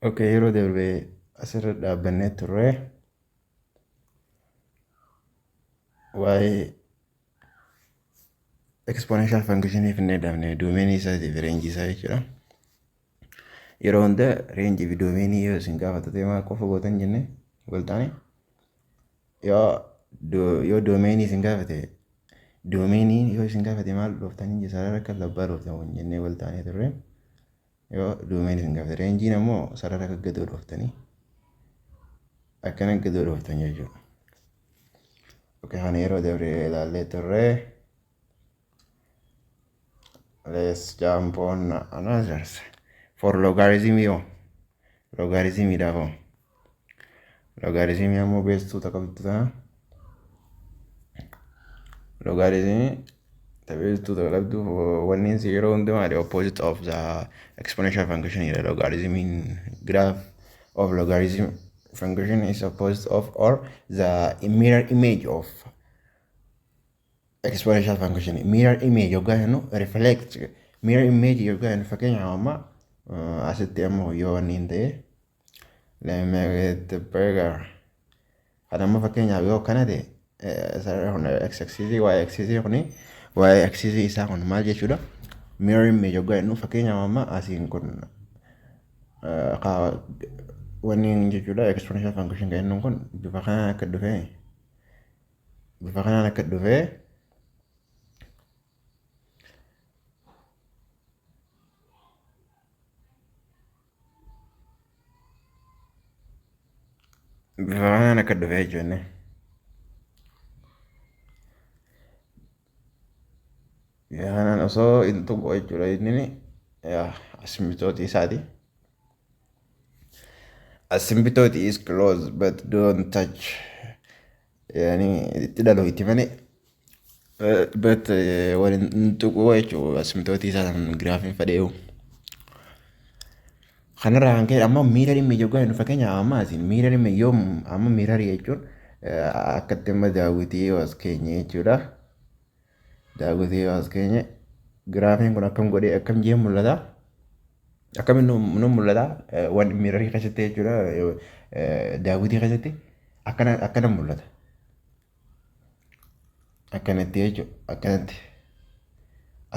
Okay, yeroo darbe asirra dhaabbannee turre waa'ee exponential function finnee dhaabne doomeenii isaatii fi reenjii isaa jechuudha. Yeroo hunda reenjii fi doomeenii yoo isin gaafatu ta'e maal qofa gootan jenne wal taane yoo doomeenii isin gaafate doomeenii yoo isin gaafate maal dhooftanii sarara akka labbaa dhooftan jennee wal taanee turre. Yoo doomeen isin gaafate reenjiin ammoo sarara akka gadoo dhooftanii akkana gadoo dhooftan jechuudha. Okay, kana yeroo dabre ilaallee turre. Let's jump on another. For logarithm yoo logaritimiidhaaf hoo logaritmii ammoo beestuu qabdu tana logaritmii beestuu qabdu wanni inni yeroo hundi maali opposite of the exponential function jedha logarithmiin graph of logarithm function is opposite of or the mirror image of exponential function. Mirror image yoggaa jennu reflect mirror image yoggaa jennu fakkeenyaaf amma asitti ammoo yoo wanni hin ta'e, let me make it bigger. Kan amma fakkeenyaaf yoo akkana ta'e, sarara kun x axis, y axis, kuni y axis isaa kun maal jechuudha? Mirror image yoggaa jennu fakkeenyaaf amma asiin kun wanni jechuudha exponential function kan jennuun kun bifa kanaan akka dhufee bifa kanaan akka dhufee bifa kanaan akka dhufee jechuudha. Bifa kanaan osoo hin tuqu jechuudha inni asymptote isaati. Asymptote is close but don't touch. Yani itti dhalu itti malee but waliin hin tuqu jechuudha asymptote isaa san giraafiin fadhee'u. Kanarraa kan ka'e amma mirror image yoggaa jennu fakkeenyaaf amma asiin mirror image yoo amma mirror jechuun akkatti amma daawwitii yoo as keenye jechuudha. Daawwitii yoo as keenye giraafiin kun akkam godhee akkam jee mul'ata. Akkamiin nu mul'ata waan mirrorii keessatti jechuudha, daawwitii keessatti akkana akkana mul'ata. Akkanatti jechuudha, akkanatti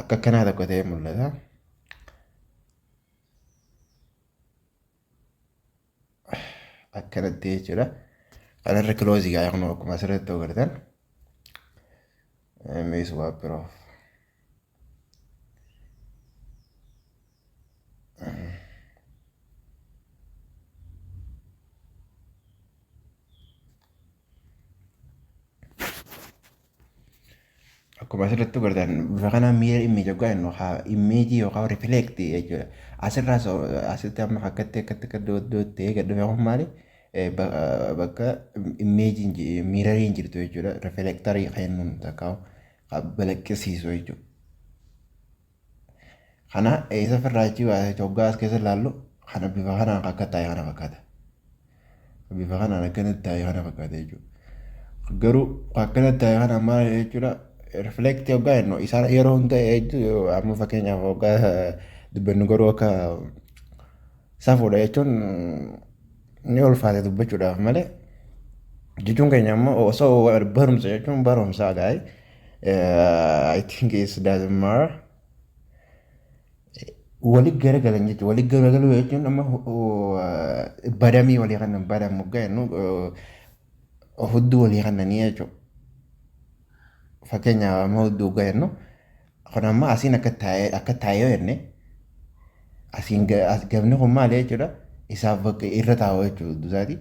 akka akkanaa tokko ta'ee mul'ata. Akkanatti jechuudha. Kanarra close gaa kun akkuma asirratti agartan. Miss wipe off. Akkuma asirratti agartan bifa kanaan mirror image yoggaa jennu image yookaan reflect jechuudha. Asirraa asitti amma akkatti akkatti akka iddoo ta'ee gad dhufe kun maali? Bakka imageiin mirroriin jirtu jechuudha. Reflectorii kan jennuun takka balaqqisiisu jechuudha. Kana eessa ofirraa achi baasee hoggaa as keessa ilaallu kana bifa kanaan akka taa'e kana fakkaata. Bifa kanaan akkanatti taa'e kana fakkaata jechuudha. Garuu akkanatti taa'e kana maal jechuudha? Reflect hoggaa jennu isaan yeroo hunda jechuudha. Amma fakkeenyaaf hoggaa dubbannu garuu akka safuudha jechuun ni ulfaate dubbachuudhaaf malee jechuun keenya ammoo osoo barumsa jechuun barumsa gaa'e. I think it doesn't matter. Wali garagalan jechuudha. Wali garagaluu jechuun amma badamii walii kan badamu hoggaa jennu hudduu walii kannanii jechuudha. Fakkeenyaaf amma hudduu hoggaa jennu kun amma asiin akka taa'ee akka taa'ee yoo jenne asiin gabni kun maali jechuudha? Isaaf bakka irra taa'u jechuudha hudduu isaati.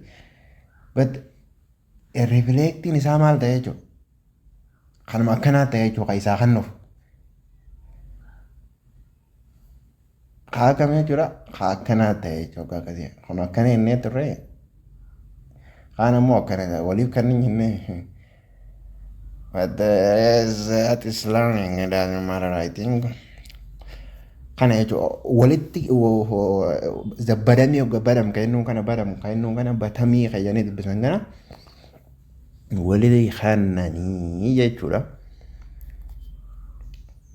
But reflectiin isaa maal ta'e jechuudha? Kanuma akkanaa ta'e jechuudha kan isaa kan dhufu. Haa akkam jechuudha? Haa akkanaa ta'e jechuudha akkasii. Kun akkana jennee turre kaan ammoo akkana waliif kan hin jenne. But that is learning, it doesn't matter, I think. Kana jechuudha walitti badamii hogga badam kan inni kana badam kan inni kana batamii kan jedhanii dubbisan kana walitti kannanii jechuudha.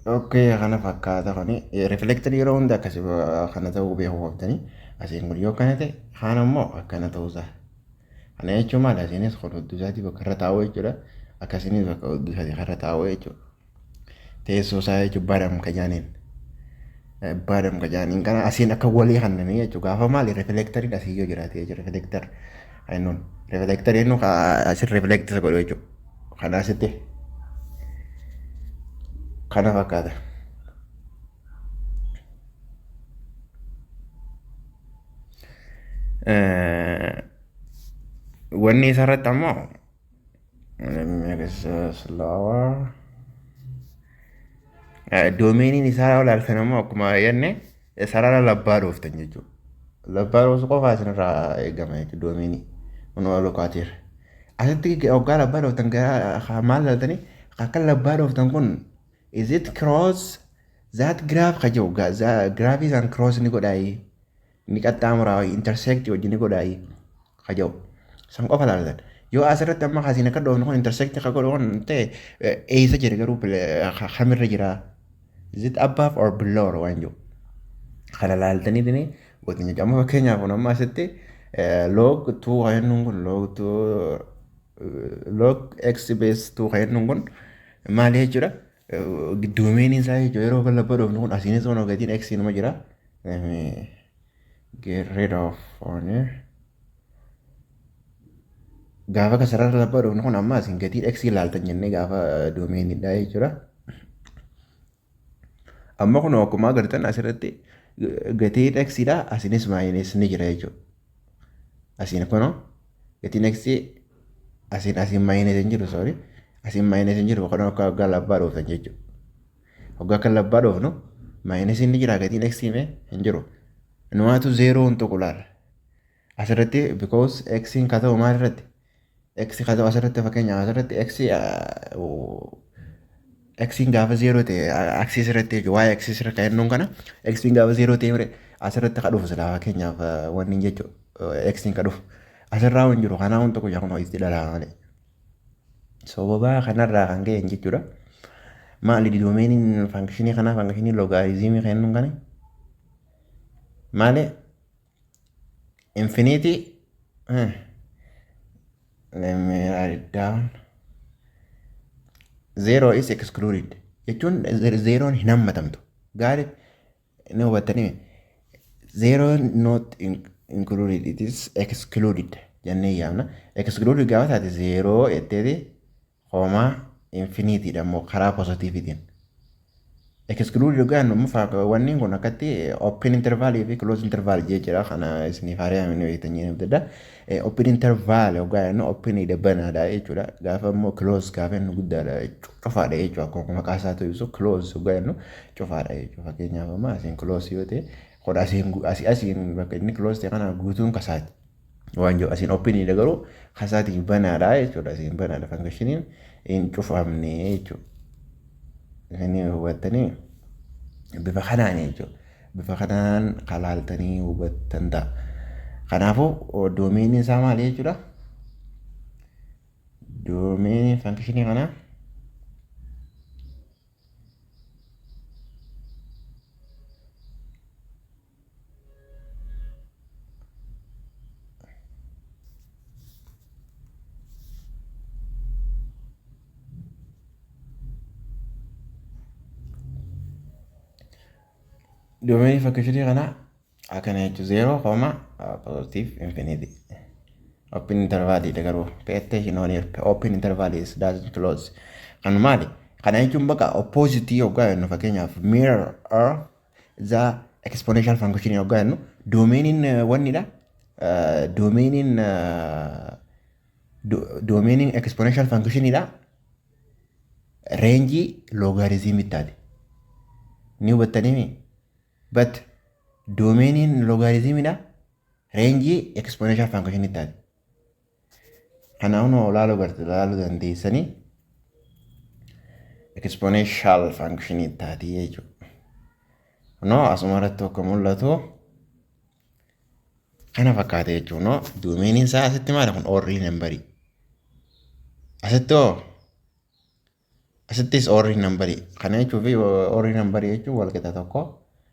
Okay, kana fakkaata. Kuni reflector yeroo hunda akkasi kana ta'uu beekuu qabdanii. Asiin kun yoo akkana ta'e, kaan ammoo akkana ta'uusaa. Kana jechuun maali? Asiinis kun hudduu isaatii bakka irra taa'u jechuudha. Akkasiinis bakka hudduu isaatii irra taa'u jechuudha. Teessoo isaa jechuun bottom ka jaaniin. Bottom ka jaaniin kana asiin akka walii kannanii jechuudha. Gaafa maali reflectoriin asii yoo jiraate jechuudha. Reflector jennuun. Reflector jennuun asin reflect isa godhu jechuudha. Kana asitti kana fakkaata. Wanni isarratti ammoo, let me make it slower. Domainiin isaa ilaaltan ammoo akkuma jenne sarara labbaa dhooftan jechuudha. Labbaa dhoofsu qofaa isinirraa eegama jechuudha domainii. Kun locate. Asitti hoggaa labbaa dhooftan gara maal ilaaltanii akka labbaa dhooftan kun is it cross that graph ka jiru graphii isaan cross ni godhaayi, ni qaxxaamuraa, intersect wajjin ni godhaayi ka jiru san qofa ilaaltan. Yoo asirratti amma kasiin akka dhoofnu kun intersect ka godhu kun ta'e, eessa jira garuu, kamirra jira, is it above or below waan jiru kana ilaaltanii gootan jechuudha. Amma fakkeenyaaf kun amma asitti log 2 kan jennuun kun log 2, log x base 2 kan jennuun kun maali jechuudha? Domainiin isaa jechuudha yeroo kan labbaa dhoofnu kun asiinis waan gatiin x numa jira. Let me get rid of on here. Gaafa ka sarara labbaa dhoofnu kun amma asiin gatiin x ilaaltan jennee gaafa domainiidha jechuudha. Amma kun akkuma agartan asirratti gatiin x dha, asiinis minus ni jira jechuudha. Asiin kunoo gatiin x asiin minus hin jiru, sorry. Asiin minus hin jiru, kan akka hoggaa labbaa dhooftan jechuudha. Hoggaa akka labbaa dhoofnu minus inni jira, gatiin x himee hin jiru. Nuwaatu zeeroo hin tuqu laala. Asirratti because x ka ta'u maal irratti? X ka ta'u asirratti, fakkeenyaaf asirratti x gaafa zeeroo ta'e axis irratti jechuudha. Waa'ee axis irra kan jennuun kana x gaafa zeeroo ta'e asirratti ka dhufu silaa fakkeenyaaf wanni jechuudha. X ka dhufu. Asirraa hin jiru, kanaa waan tokko kun itti dhalaa malee. Sababa kanarraa kan ka'e jechuudha. Maali domainiin functionii kanaa, functionii logarithmii kan jennuun kana? Maali? Infinity. Let me write it down. Zero is excluded. Jechuun zeeroon hin hammatamtu. Gaarii ni hubattanii, zero not included, it is excluded jennee yaamna. Excluded gaafa taate zeeroo jetteeti comma infinity dha immoo karaa positiveitiin. Excluded yookaan immoo wanni kun akkatti open interval fi close interval jechuudha. Kana isiniif hariyaa inni beektanii adda. Open interval yookaan jennu open banaadha jechuudha. Gaafa immoo close gaafa inni guddaadha, cufaadha jechuudha. Akkuma maqaa isaatu ibsu close yookaan jennu cufaadha jechuudha. Fakkeenyaaf amma asiin close yoo ta'e kun asiin asii asiin bakka inni close ta'e kana guutuun kasaati. Waan jiru asiin open dha garuu kasaatiin banaadha jechuudha. Asiin banaadha, functioniin hin cufamne jechuudha. Inni hubattanii bifa kanaan jechuudha. Bifa kanaan kalaaltanii hubattan ta'a. Kanaafuu domainiin isaa maali jechuudha? Domainiin functionii kanaa domainii functionii kanaa akkana jechuudha. Zero comma positive infinity. Open interval dha garuu pay attention on here, open interval is doesn't close. Kan maali? Kana jechuun bakka opposite yoggaa jennu, fakkeenyaaf mirror or the exponential function yoggaa jennu, domainiin wannidha. Domainiin exponential functionidha. Rangeii logarithmii taate. Ni hubattanii? But domainiin logarithmidha. Rangeii exponential function taate. Kanaafuu ilaaluu garte ilaaluu dandeessanii exponential function taati jechuudha. No, asuma irratti akka mul'atu kana fakkaata jechuudha. No, domainiin isaa asitti maali kun all real number. Asitti hoo Asittis all real numberii. Kana jechuun fi all real numberii jechuun wal qixa tokko.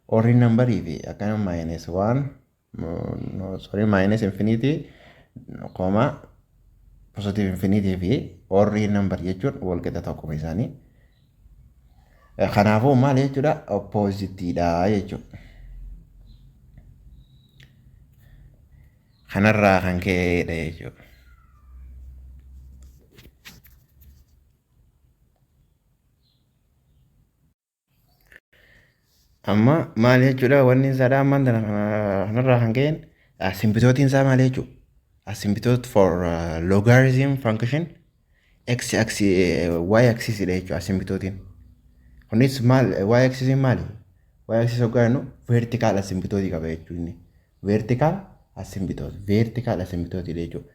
All real numberii fi akkana minus one, no, sorry, minus infinity comma positive infinity fi all real number jechuun wal qixa tokkuma isaanii. Kanaafuu maal jechuudha? Oppositeiidha jechuudha. Kanarraa kan ka'edha jechuudha. Amma maal jechuudha wanni isaadha ammaan tana kanarraa kan ka'een asymptoteiin isaa maal jechuudha? Asymptote for logarithm function x axis, y axis dha jechuudha asymptoteiin. Kunis maal, y axis maali? Y axis hoggaa jennu vertical asymptote qaba jechuudha inni. Vertical asymptote, vertical asymptote jechuudha.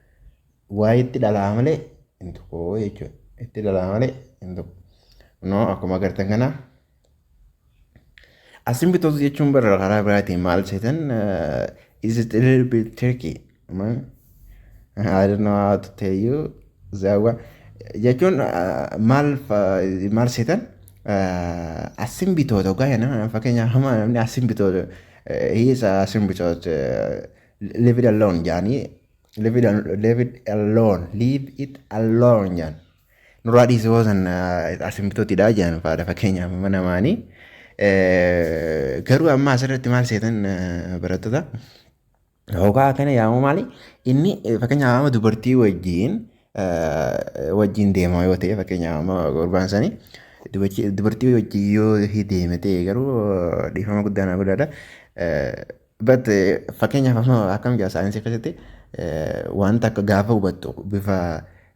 Y itti dhalaa malee hin tuqu jechuudha. Itti dhalaa malee hin tuqu. No, akkuma agartan kana asymptote jechuun bara karaa biraatiin maal seetan, is it a little bit tricky, man? I don't know how to tell you that one. Jechuun maal maal seetan, asymptote hoggaa jenna, fakkeenyaaf hamma namni asymptote, he is asymptote, leave it alone jaanii, leave it alone, leave it alone jaan, nurraa dhiisee san asymptoteidha jaan faadha fakkeenyaaf amma namaanii. Garuu amma asirratti maal seetan, barattoota, hoggaa kana yaamu maali inni, fakkeenyaaf amma dubartii wajjin deema yoo ta'e, fakkeenyaaf amma gurbaan sanii dubartii wajjin yoo deeme ta'e, garuu dhiifama guddaa naa godhaadha. But fakkeenyaaf amma akkam jaa, saayinsii keessatti wanta akka gaafa hubattu bifa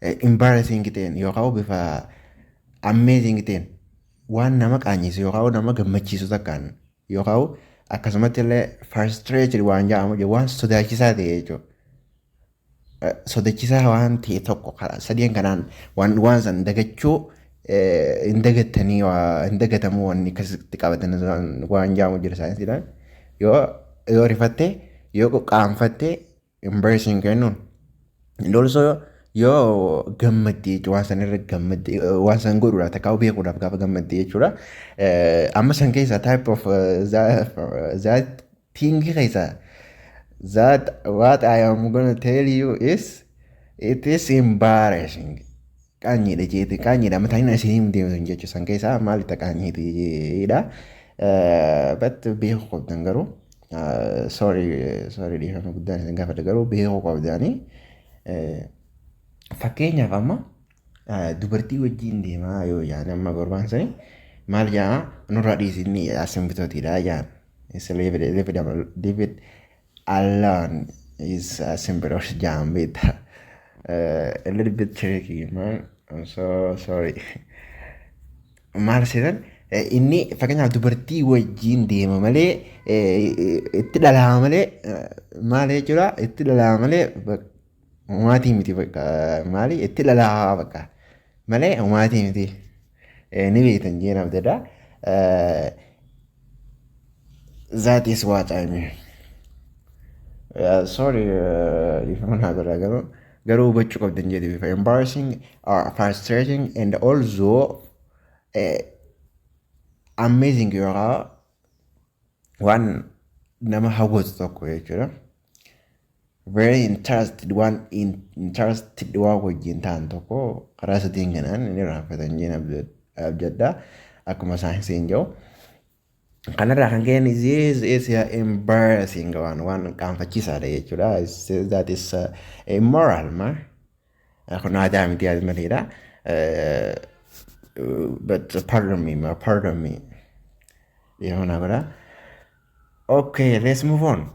embarrassing ta'een yookaan bifa amazing ta'een, waan nama qaanyisu yookaan nama gammachiisu takkaan yookaan akkasumatti illee frustrated waan jedhamu, waan sodaachisaa ta'e jechuudha. Sodaachisaa waan ta'e tokko karaa sadeen kanaan waan san dagachuu hin dagattanii, hin dagatamuu, wanni akkasitti qabatan waan jedhamu jira saayinsiidhaan. Yoo rifatte, yoo qaanfatte, embarrassing kennuun. And also yoo gammadde jechuudha, waan san irra gammadde, waan san godhuudhaaf takkaa beekuudhaaf gaafa gammadde jechuudha. Amma san keessa type of that thing keessa that what I am gonna tell you is it is embarrassing. Qaanyiidha jeeti, qaanyiidha mataan isin hin deemtu jechuudha, san keessaa maal itti qaanyiidha. But beekuu qabdan garuu, sorry, sorry, dhiifama guddaan isin gaafadha, garuu beekuu qabdanii. Fakkeenyaaf amma dubartii wajjin deemaa yoo jaan, amma gurbaan sani maal jaa, nurraa dhiisinni asymptoteidha jaan. It's leave it, leave it, leave it alone, is asymptote jaan beekta. A little bit tricky, man. I'm so sorry. Maal seetan, inni fakkeenyaaf dubartii wajjin deema malee, itti dhalaa malee, maal jechuudha, itti dhalaa malee humaatii miti, bakka maali, itti dhalaa bakka malee humaatii miti, ni beektan jeen abdadha. That is what I mean. Sorry, dhiifama naa godhaa, garuu hubachuu qabdan jedhe, bifa embarrassing or frustrating and also amazing yookaan waan nama hawwatu tokko jechuudha. Very interested, waan interested waan wajjin ta'an tokko karaa sadiin kanaan inni raafatan jeen abjadha akkuma saayinsiin jiru. Kanarraa kan ka'e this is embarrassing, waan qaanfachiisaadha jechuudha. That is immoral, ma. Kun aadaa miti, yaad maleedha. But pardon me, ma, pardon me. Dhiifama naa godhaa. Okay, let's move on.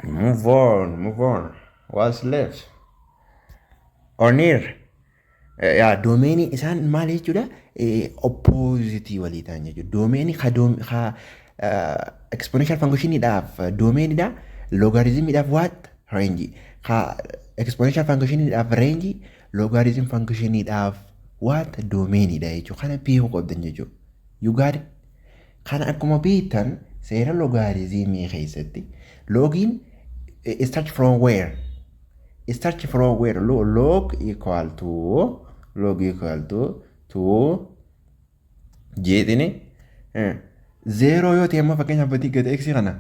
Move on, move on. What's left? Or near? Yaa, domainii isaan maal jechuudha? Oppositeii walii ta'an jechuudha. Domainii ka exponential functioniidhaaf domainiidha. Logarithmiidhaaf what? Range. Ka exponential functioniidhaaf range, logarithm functioniidhaaf what? Domainiidha jechuudha. Kana beekuu qabdan jechuudha. You got it? Kana akkuma beektan seera logarithmii keessatti logiin start from where? Start from where? Log equal to, log equal to 2 jeetini 0 yoo ta'e immoo, fakkeenyaaf gatii gati x kana,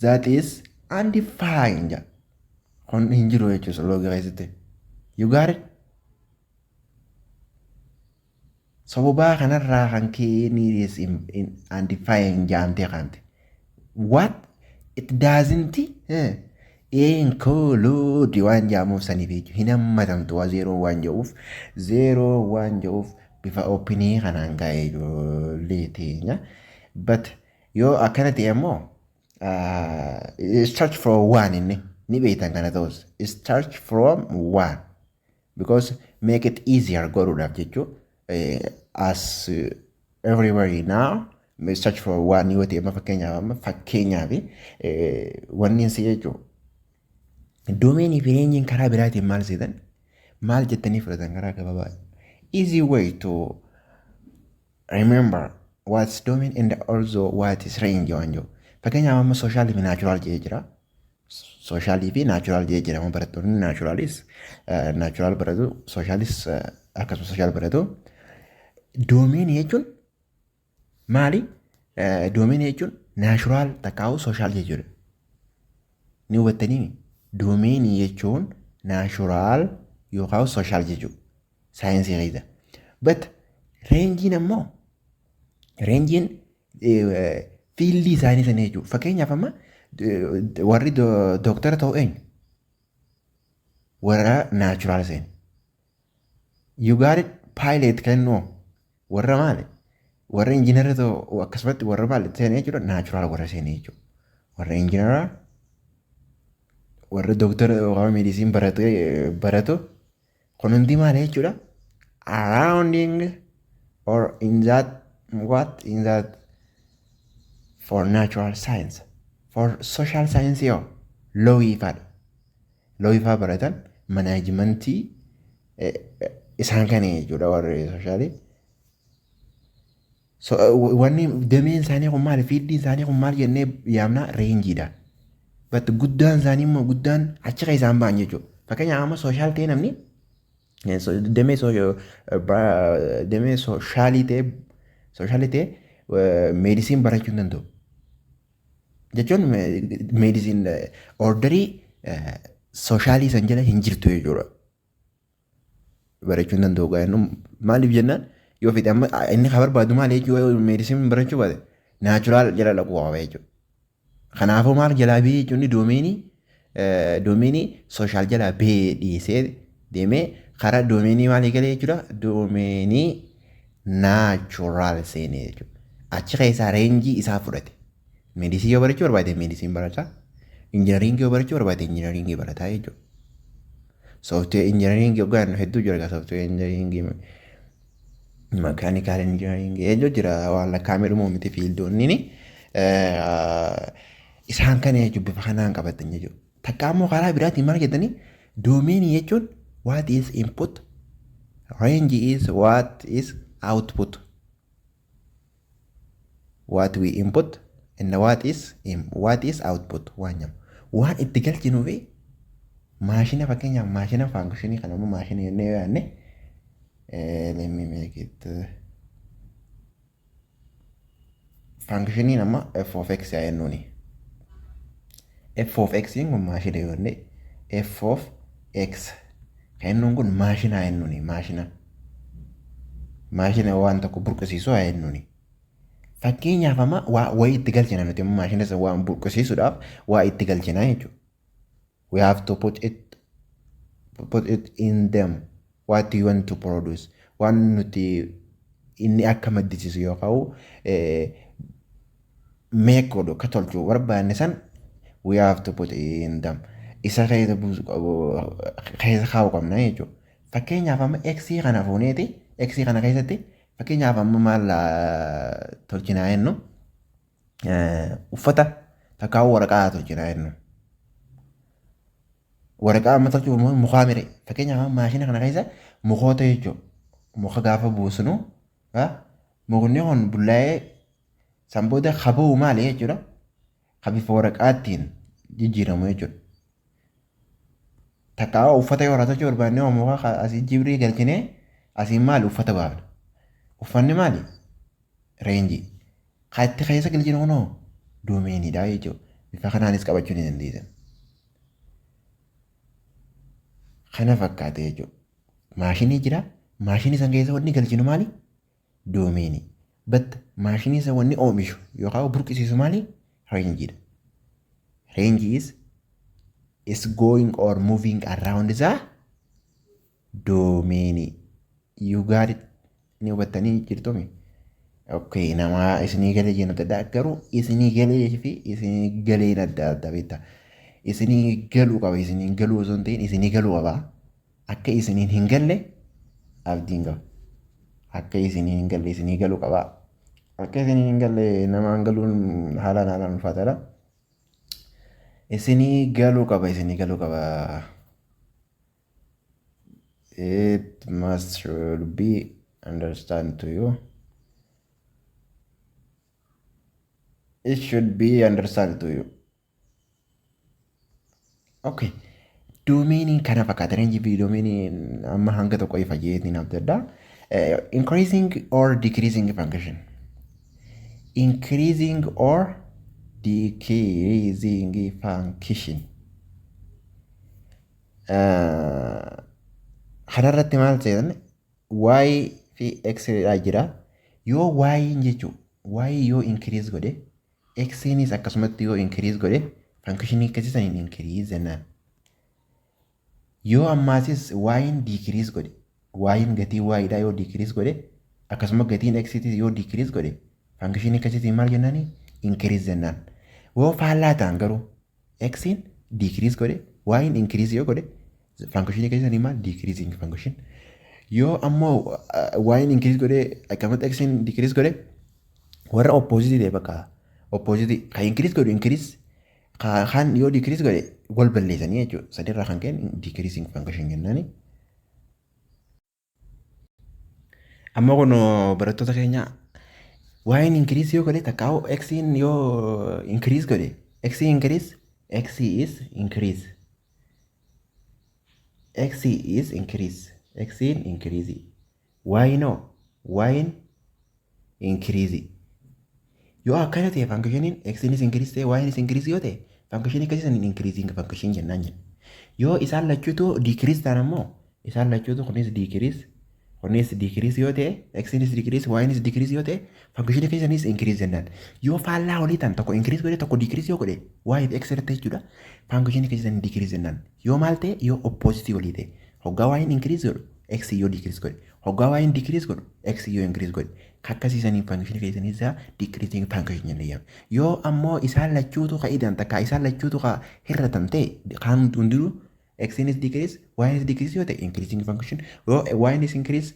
that is undefined jedha. Kun hin jiru jechuudha log keessatti. You got it? Sababaa kanarraa kan ka'e ni is undefined jaamtee kaante. What it doesn't include waan jedhamuuf saniif jechuudha. Hin hammatamtu waa 0 waan jedhuuf, 0 waan jedhuuf bifa openii kanaan ka'ee ijoollee teenya. But yoo akkana ta'e immoo start from one, inni ni beektan kana ta'us start from one because make it easier godhuudhaaf jechuu, as everybody now start for one yoo ta'e amma fakkeenyaaf wanni si jechuu domainii fi rangeiin karaa biraatiin maal seetan, maal jettanii fudhatan? Karaa gabaabaa, easy way to remember what's domain and also what is range waan jiru. Fakkeenyaaf amma socialii fi natural jedhee jira. Socialii fi natural jedhee jira. Amma barattoonni naturalis natural baratu, socialis akkasuma social baratu. Domainii jechuun maali? Domainii jechuun natural takkaa'u social jechuudha. Ni hubattanii? Domainii jechuun natural yookaan social jechuudha. Saayinsii keessa. But rangeiin ammoo, rangeiin fieldii isaanii sana jechuudha. Fakkeenyaaf amma warri dooktara ta'u eenyu? Warra natural seene. You got it? Pilot kennuu warra maali? Warra injiinara ta'u akkasumatti warra maali seene jechuudha? Natural warra seene jechuudha. Warra injiinara, warra dooktara yookaan medicine baratu kun hundi maali jechuudha? Arounding or in that what in that for natural science. For social science yoo lawii fa'aadha. Lawii fa'aa baratan, managementii isaan kana jechuudha warri socialii. So, wanni dameen isaanii kun maali? Fieldiin isaanii kun maal jennee yaamna? Rangeiidha. But guddaan isaanii immoo guddaan achi kan isaan ba'an jechuudha. Fakkeenyaaf amma social ta'e, namni damee socialii ta'e medicine barachuu hin danda'u. Jechuun medicine orderii socialii san jala hin jirtu jechuudha. Barachuu hin danda'u gaa'ennu. Maaliif jennaan, yoo fedhe amma inni kan barbaadu maali jechuudha? Medicine barachuu baate natural jala dhaquu qaba jechuudha. Kanaafuu maal jalaa bahee jechuun, domainii social jalaa bahee dhiisee deemee karaa domainii maalii galee jechuudha? Domainii natural seenee jechuudha. Achi keessaa rangeii isaa fudhate. Medicine yoo barachuu barbaade medicine barataa. Engineeringii yoo barachuu barbaade engineeringii barataa jechuudha. Software engineeringii yookaan hedduu jira, software engineeringii, mechanical engineeringii hedduu jira, waan lakkaa'amee dhumuu miti fieldoonni. Isaan kana jechuun bifa kanaan qabatan jechuudha. Takka immoo karaa biraatiin maal jettanii? Domainii jechuun what is input, range is what is output. What we input and what is output waan jedhamu. Waan itti galchinuu fi maashina, fakkeenyaaf maashina functionii kana immoo maashina jennee yoo yaadne, let me make it, functioniin amma f of x yaa jennuuni. F of x kun maashina yoo jenne, f of x kan jennuun kun maashina haa jennuuni, maashina. Maashina waan tokko burqisiisu haa jennuuni. Fakkeenyaaf amma waa wayii itti galchina nuti amma maashina sana waan burqisiisuudhaaf waa itti galchina jechuudha. We have to put it in them what you want to produce, waan nuti inni akka maddisiisu yookaan make godhu, akka tolchu barbaanne san we have to put in them, isa keessa buusu qabu, keessa kaa'uu qabna jechuudha. Fakkeenyaaf amma x kana fuuneeti x kana keessatti fakkeenyaaf amma maal tolchinaa jennu? Uffata takkaa waraqaa tolchinaa jennu. Waraqaa amma tolchuuf mukaa mire, fakkeenyaaf maashina kana keessa mukoota jechuudha. Muka gaafa buusnu mukni kun bullaa'ee san booda kaba'u maali jechuudha? Ka bifa waraqaattiin jijjiiramu jechuudha. Takkaa uffata yoo tolchuu barbaanne muka asii jibrii galchinee asiin maali uffata baafna. Uffanni maali? Range. Kan itti keessa galchinu kunoo domainiidha jechuudha. Bifa kanaanis qabachuu ni dandeessan. Kana fakkaata jechuudha. Maashinii jira. Maashinii san keessa wanni galchinu maali? Domain. But maashinii san wanni oomishu yookaan burqisiisu maali? Rangeiidha. Range is going or moving around the domain. You got it. Ni hubattanii jirtumi? Okay, nama isinii galee jennu adda garuu isinii galee fi isinii galeen adda adda beektaa. Isinii galuu qaba, isinii galuu osoo hin ta'in isinii galuu qaba. Akka isiniin hin galle abdiin qaba. Akka isiniin hin galle isinii galuu qaba. Akka isiniin hin galle namaan galuun haalaan haalaan ulfaataadha. Isinii galuu qaba, isinii galuu qaba. It must should be understand to you. It should be understand to you. Okay. Domainiin kana fakkaata. Range fi domainiin amma hanga tokko ifa jeetiin abdadha. Increasing or decreasing function. Increasing or decreasing function. Kanarratti maal seetan? Y fi x dha jira. Yoo y jechuun y yoo increase godhe, xnis akkasumatti yoo increase godhe, functionii akkasii saniin increase jennaan. Yoo ammaasis y decrease godhe, y gatii y dha yoo decrease godhe, akkasuma gatiin x yoo decrease godhe, functionii akkasiitiin maal jennaani? Increase jennaan. Yoo faallaa ta'an garuu x decrease godhe, y increase yoo godhe, functionii akkasii saniin maal? Decreasing function. Yoo ammoo y increase godhe, akkamitti x decrease godhe, warra opposite ta'e bakka opposite kan increase godhu increase, kan yoo decrease godhe wal balleessanii jechuudha. Sadirraa kan ka'e decreasing function jennaani. Amma kun barattoota keenya, y increase yoo godhe takka x yoo increase godhe, x increase, x is increase, x is increase, x increase, y no, y increase yoo akkana ta'e, functioniin x is increase ta'e, y is increase yoo ta'e, functionii akkasii saniin increasing function jennaan jenna. Yoo isaan lachuutu decrease ta'an ammoo, isaan lachuutu kunis decrease, kunis decrease yoo ta'e, x is decrease, y is decrease yoo ta'e, functionii akkasii sanis increase jennaan. Yoo faallaa olii ta'an, tokko increase godhe, tokko decrease yoo godhe, y fi x irratti jechuudha, functionii akkasii saniin decrease jennaan. Yoo maal ta'e? Yoo opposite olii ta'e, hoggaa y increase godhu x yoo decrease godhe, hoggaa y decrease godhu x yoo increase godhe, akkasii saniin functionii keessanii isaa decreasing function jennee yaamna. Yoo ammoo isaan lachuutu ka idan takka isaan lachuutu ka hir'atan ta'e, kan hundinuu x is decrease, y is decrease yoo ta'e, increasing function. Yoo y is increase,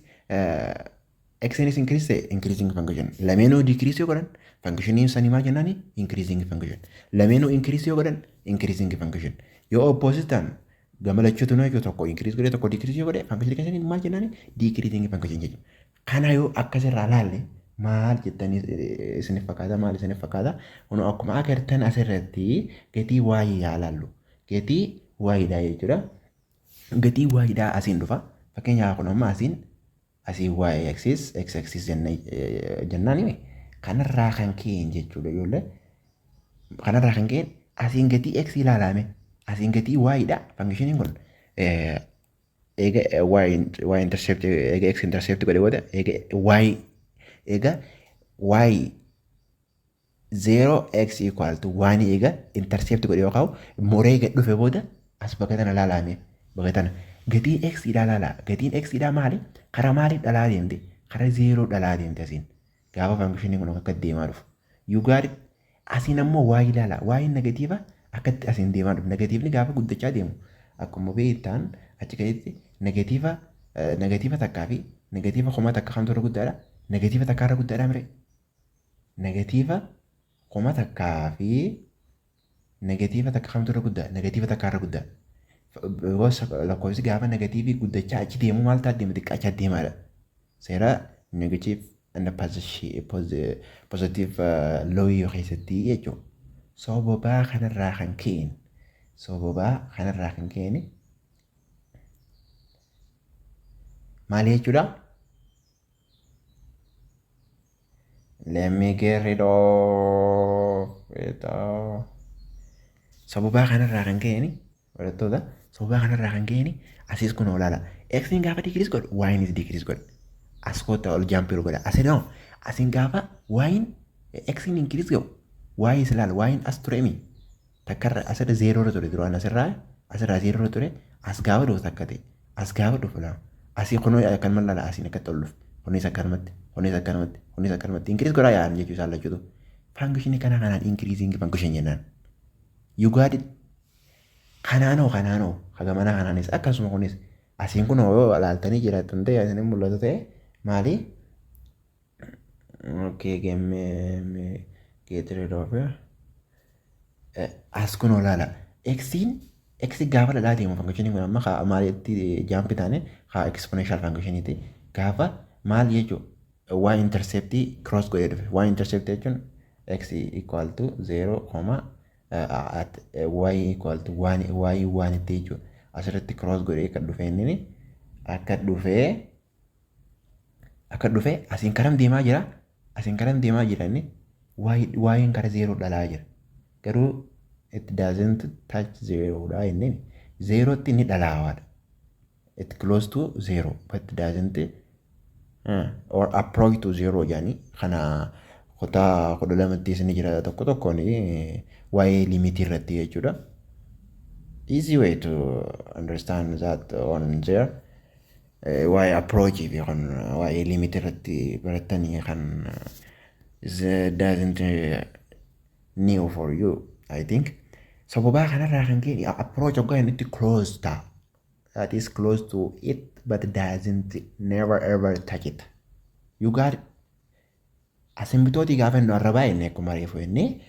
x is increase ta'e, increasing function. Lameenuu decrease yoo godhan, functioniin sanii maal jennaani? Increasing function. Lameenuu increase yoo godhan, increasing function. Yoo opposite ta'an, gama lachuutu yoo tokko increase godhe, tokko decrease yoo godhe, functionii keessanii maal jennaani? Decreasing function jechuudha. Kana yoo akkasirraa laalle maal jettanii isiniif fakkaata? Maal isiniif fakkaata? Kun akkuma agartan asirratti gatii y yaa laallu. Gatii y dha jechuudha. Gatii y dhaa asiin dhufa. Fakkeenyaaf kun amma asiin asii y axis, x axis jennaan, kanarraa kan ka'een jechuudha ijoollee. Kanarraa kan ka'een asiin gatii x ilaalame, asiin gatii y dha. Functioniin kun eega y intercept, eega x intercept godhe booda, eega y eega y 0 x equal to 1 eega intercept godhe yookaan muree gad dhufe booda, as bakka tana ilaalame, bakka tana gatiin x dha ilaala. Gatiin x dha maali? Karaa maaliif dhalaa deemte? Karaa 0 dhalaa deemte asiin gaafa functioniin kun akka deemaa dhufu. You got it? Asiin ammoo y ilaala. Y negative akkatti asiin deemaa dhufu. Negativeni gaafa guddachaa deemu, akkuma beektan, achi keessatti negative takkaa fi negative 1000 kamtu irra guddaadha? Negative takkaa irra guddaadha mire? Negative 1000 fi negative 1 kamtu irra guddaa? Negative takkaa irra guddaa. Lakkoofsi gaafa negative guddachaa achi deemu maal ta'a deema? Xiqqaachaa deemaadha. Seera negative and positive law keessatti jechuudha. Sababaa kanarraa kan ka'een, sababaa kanarraa kan ka'een maali jechuudha? Let me get rid of it. Sababaa kanarraa kan ka'een, barattoota, sababaa kanarraa kan ka'een asiis kun olaala. X'n gaafa decrease godhu, Y'nis decrease godha. As kottaa ol jump godha. Asin hoo, asiin gaafa Y'n X'n increase godhu, Y is ilaala, Y'n as ture mi. Takkarra asirra zeeroo irra ture duraan, asirraa zeeroo irra ture. As gaafa dhufu takka ta'e, as gaafa dhufu lama. Asii kunoo akkanuma ilaala, asiin akkatti ol dhufe. Kunis akkanumatti, kunis akkanumatti, kunis akkanumatti increase godhaa yaa'an jechuu isaan lachuutu. Functionii kana kanaan increasing function jennaan. You got it? Kanaanoo kanaanoo hagamanaa kanaanis akkasuma. Kunis asiin kun yoo ilaaltanii jiraattan ta'e, isin mul'atu ta'e maali? Okay, me get rid of it. As kun olaala. X'n X gaafa dhalaa deemu, functionii kun amma maalitti jump taane, haa, exponential functioniiti. Gaafa maal jechuu, y interceptii cross godhee dhufe. Y intercept jechuun x equal to 0 comma at y equal to 1, y 1 itti jechuudha. Asirratti cross godhee kan dhufe, inni akka dhufee asiin karam deemaa jira. Asiin karam deemaa jira? Inni y'n kara zeeroo dhalaa jira. Garuu it doesn't touch zero dha. Inni zeerootti inni dhalaawaadha. It close to zero but doesn't or approach to zero jedhanii. Kana kutaa 12tti isin jira tokko tokkoon waa'ee limitii irratti jechuudha. Easy way to understand that on there. Waa'ee approach fi kan waa'ee limitii irratti barattanii kan is doesn't new for you, I think. Sababaa kanarraa kan ka'e approach hoggaa inni itti close ta'a. That is close to it but doesn't never ever touch it. You got it? Asymptoteii gaafa inni arrabaa inni akkuma reefu inni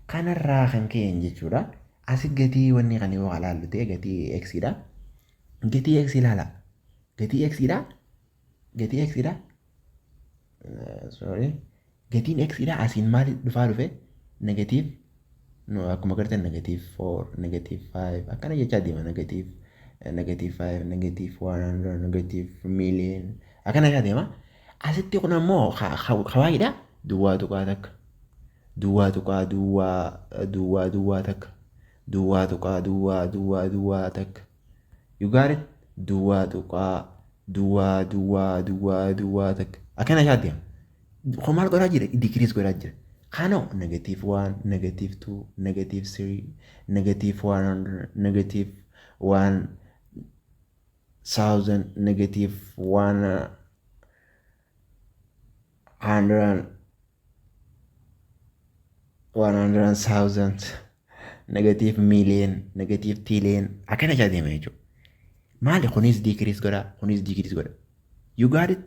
kanarraa kan ka'e jechuudha. Asi gatii wanni kan yoo ilaallu ta'e, gatii x dha. Gatii x ilaala. Gatii x dha. Gatii x dha. Sorry. Gatiin x dha asiin maal dhufaa dhufe? Negative, no, akkuma agartan negative 4, negative 5 akkana jechaa deema, negative, negative 5, negative 100, negative million akkana jechaa deema. Asitti kun ammoo hawaayiidha. Duwwaa tuqaa takka. Duwwaa tuqaa duwwaa duwwaa duwwaa takka. Duwwaa tuqaa duwwaa duwwaa duwwaa takka. You got it? Duwwaa tuqaa duwwaa duwwaa duwwaa duwwaa takka. Akkana jechaa deema. Kun maal godhaa jira? Decrease godhaa jira. Kanoo negative 1, negative 2, negative 3, negative 100, negative 1000, negative 100, 100,000, negative million, negative trillion akkana jechaa deema jechuudha. Maali, kunis decrease godha, kunis decrease godha. You got it?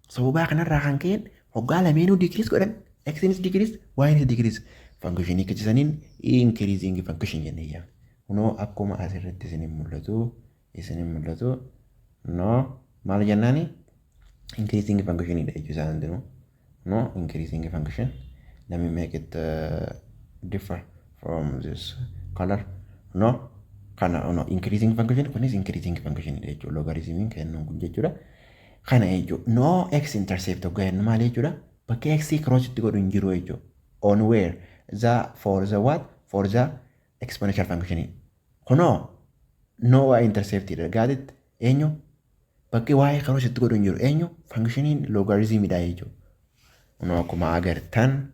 Sababaa kanarraa kan ka'een hoggaa lameenuu decrease godhan, x'nis decrease, y'nis decrease. Functionii akkasisaniin increasing function jennee yaamna. Kunoo akkuma asirratti isinin mul'atu no, maal jennaani, increasing function dha jechuu isaan hundinuu. No, increasing function. Let me make it differ from this color. No, kana no, increasing function, kunis increasing function dha jechuudha. Logarithmiin kennuun kun jechuudha. Kana jechuudha. No x intercept hoggaa jennu maal jechuudha? Bakka x cross itti godhu hin jiru jechuudha. On where? The for the what? For the exponential function. Kunoo no y intercept dha. Got it? Eenyu? Bakki y cross itti godhu hin jiru. Eenyu? Functioniin logarithmidha jechuudha. Kunoo akkuma agartan,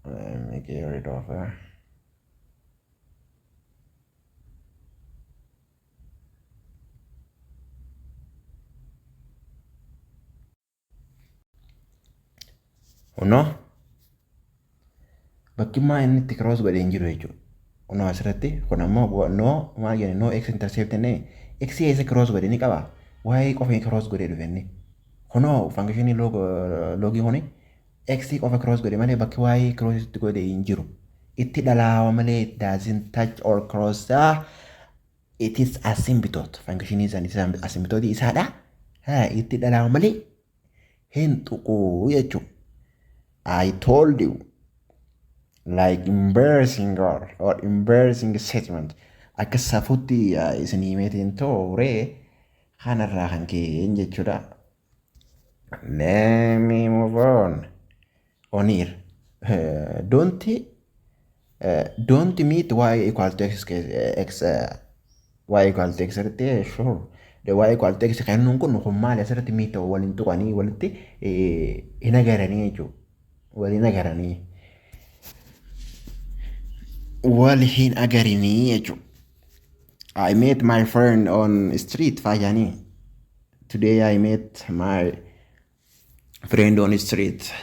let me get rid of her. Kunoo bakkimmaa inni itti cross godhee hin jiru jechuudha. Kunoo asirratti kun ammoo no, maal jedhe, no x intercept jennee, x eessa cross godhe ni qaba. Y qofa cross godhee dhufe inni. Kunoo functionii logii kuni x qofa cross godhe malee bakki y cross itti godhe hin jiru. Itti dhalaawa malee it doesn't touch or cross the, it is asymptote. Functionii isaanii asymptote isaadha. Itti dhalaawa malee hin tuqu jechuudha. I told you like embarrassing or embarrassing statement akka safuutti isin himeetiin tooree kanarraa kan ka'een jechuudha. Let me move on here. Don't meet y equal to x, x y equal to x irratti. Sure, the y equal to x kennuun kun maali? Asirratti meet waliin tuqanii walitti hin agaranii jechuudha. Waliin agaranii. Wal hin agarinii jechuudha. "I met my friend on street" faayanii. "Today I met my friend on street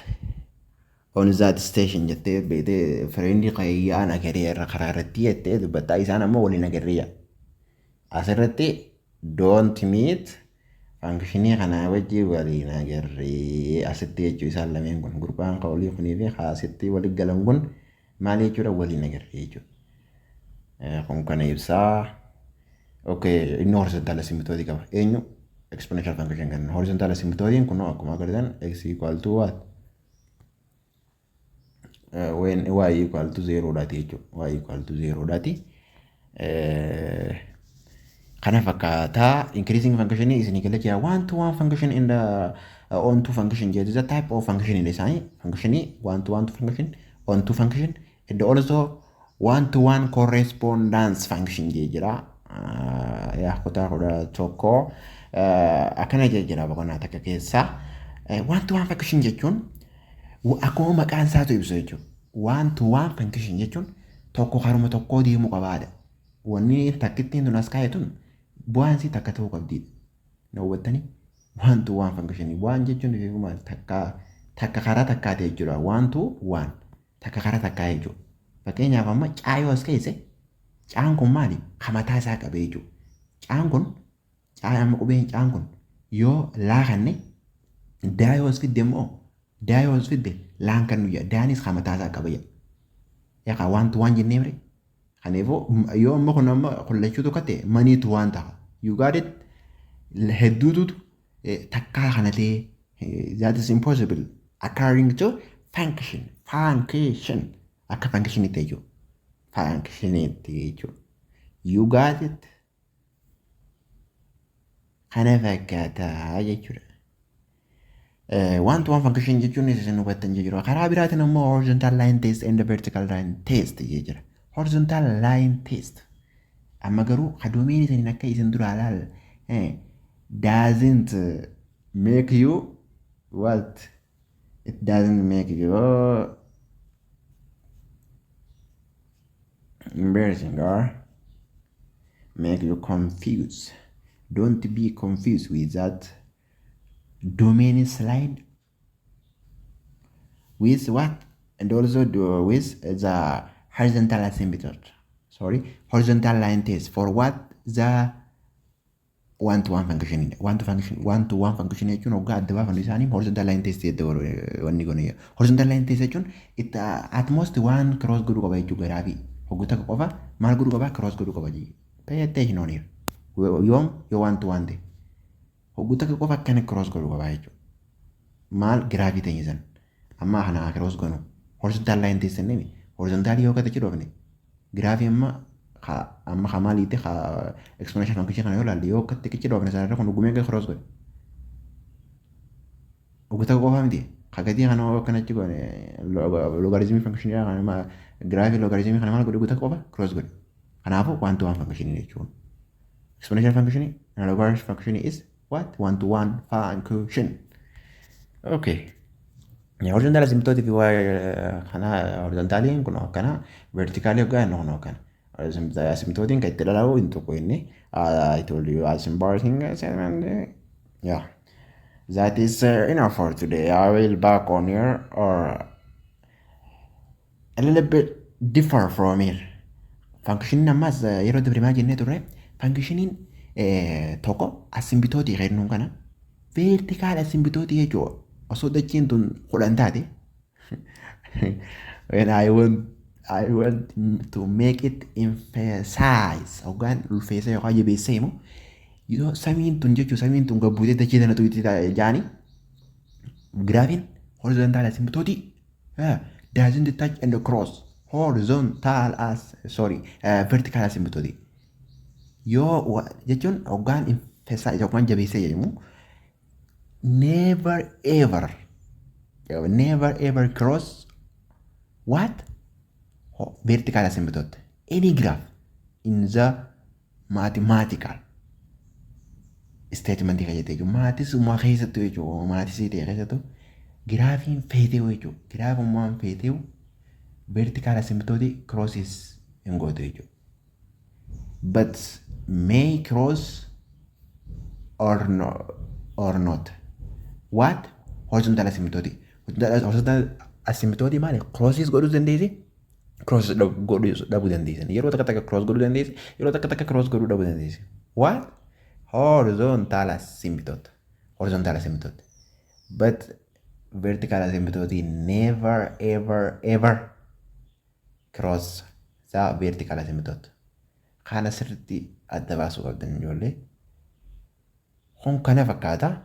on that station" jettee beetee, friendii qayyaan agaree irra karaa irratti jettee dubbattaa, isaan ammoo waliin agarreeya. Asirratti don't meet functionii kanaa wajjin waliin agarree asitti jechuu. Isaan lameen kun, gurbaan qawlii kunii fi asitti waliin galan kun maal jechuudha? Waliin agarree jechuudha. Kun kana ibsaa. Okay, inni horizontal asymptote qaba. Eenyu? Exponential function kan horizontal asymptote kun akkuma agartan x equal to what? When y equal to 0 dhaati jechuudha. Y equal to 0 dhaati. Kana fakkaataa increasing function isinii galee jira. One to one function in the onto function jedhu, the type of function in isaanii functionii one to one to function, onto function and also one to one correspondence function jee jira. Yaa, kutaa 11 akkana jee jira boqonnaa takka keessaa. One to one function jechuun akkuma maqaan isaatu ibsu jechuudha. One to one function jechuun tokko karuma tokkoo deemuu qabaadha. Wanni takkittiin tun as kaa'e tun bu'aan isii takka ta'uu qabdidha. Na hubattanii? One to one function one jechuun maal? Takka takka karaa takkaati jechuudha. One to one, takka karaa takkaa jechuudha. Fakkeenyaaf, amma caa yoo as keesse, caan kun maali? Ka mataa isaa qabee jechuudha. Caan kun caa, amma qubeen caan kun yoo laakanne, daa yoo as fidde immoo, daa yoo as fidde, laan kan nu jedha, daanis ka mataa isaa qaba jedha. Yaa, one to one jennee mire. Kanaafuu yoo amma kun amma kullachuu tokko ta'e, many to one ta'a. You got it? Hedduutu takkaa kana ta'e, that is impossible according to function. Function akka functionitti jechuudha. Functionitti jechuudha. You got it? Kana fakkaataa jechuudha. One to one function jechuun isin hubattan jechuudha. Karaa biraatiin immoo horizontal line test and vertical line test jira. Horizontal line test. Amma garuu kadoomeen isin akka isin duraa laal doesn't make you what? It doesn't make you embarrassing or make you confused. Don't be confused with that domain line with what? And also do with the horizontal asymptote. Sorry, horizontal line test for what? The one to one function. One to function, one to one function jechuun hoggaa adda baafannu isaanii horizontal line test jedhe wanni kun. Horizontal line test jechuun it at most one cross godhuu qaba jechuu. Giraafii hogguu takka qofa maal godhuu qaba? Cross godhuu qaba jechuu. Pay attention on here. Yoom? Yoo one to one ta'e, hogguu takka qofa akkana cross godhuu qaba jechuudha. Maal? Giraafii ta'e san amma kana cross godhu horizontal line test jennee, horizontal yoo kata jedhu giraafii amma ka maaliiti? Ka exponential function kana yoo ilaalle, yoo akkatti qichi dhoofne, sanarra kun dhugumee akka cross godhe hogguu takka qofa miti. Ka gatii kana yoo akkanatti goone, logaritmii function kana, giraafii logaritmii kana maal godhe? Hogguu takka qofa cross godhe. Kanaafuu one to one function jechuun exponential function and logarithm function is what? One to one function. Okay. Horizontal asymptote fi kana, horizontaliin kun akkana, verticalii hoggaa inni kun akkana. Asymptotiin kan itti dhalaa'u hin tokko inni. I told you as embarrassing statement. Yeah. That is enough for today. I will back on here or a little bit differ from here. Functioniin ammas yeroo dabre maal jennee turre? Functioniin tokko asymptotii kennuun kana vertical asymptotii jechuudha. Osoo dachiin tun 10 taate, when I want to make it emphasize, hoggaan ulfeessa yookaan jabeessee himu, yoo samiin tun jechuun samiin tun gabbuutee dachee tana tuuti jaanii, giraafiin horizontal asymptotii doesn't touch and cross horizontal as, sorry, vertical asymptotii yoo jechuun hoggaan emphasize yookaan jabeessee jedhamu. Never ever, never ever cross what? Vertical asymptote. Any graph in the mathematical statement kan jettee jechuudha. Mathsuma keessattuu jechuudha. Mathsii ta'e keessattuu giraafiin feetee jechuudha. Giraafummaan feetee vertical asymptote crosses hin gootu jechuudha. But may cross or no, or not. What? Horizontal asymptote. Horizontal asymptote maali? Crosses godhuu dandeessi? Cross godhuu dhabuu dandeessan. Yeroo takka takka cross godhuu dandeessi. Yeroo takka takka cross godhuu dhabuu dandeessi. What? Horizontal asymptote. Horizontal asymptote. But vertical asymptote never ever ever cross the vertical asymptote. Kana sirriitti adda baasuu qabdan, ijoollee. Kun kana fakkaata.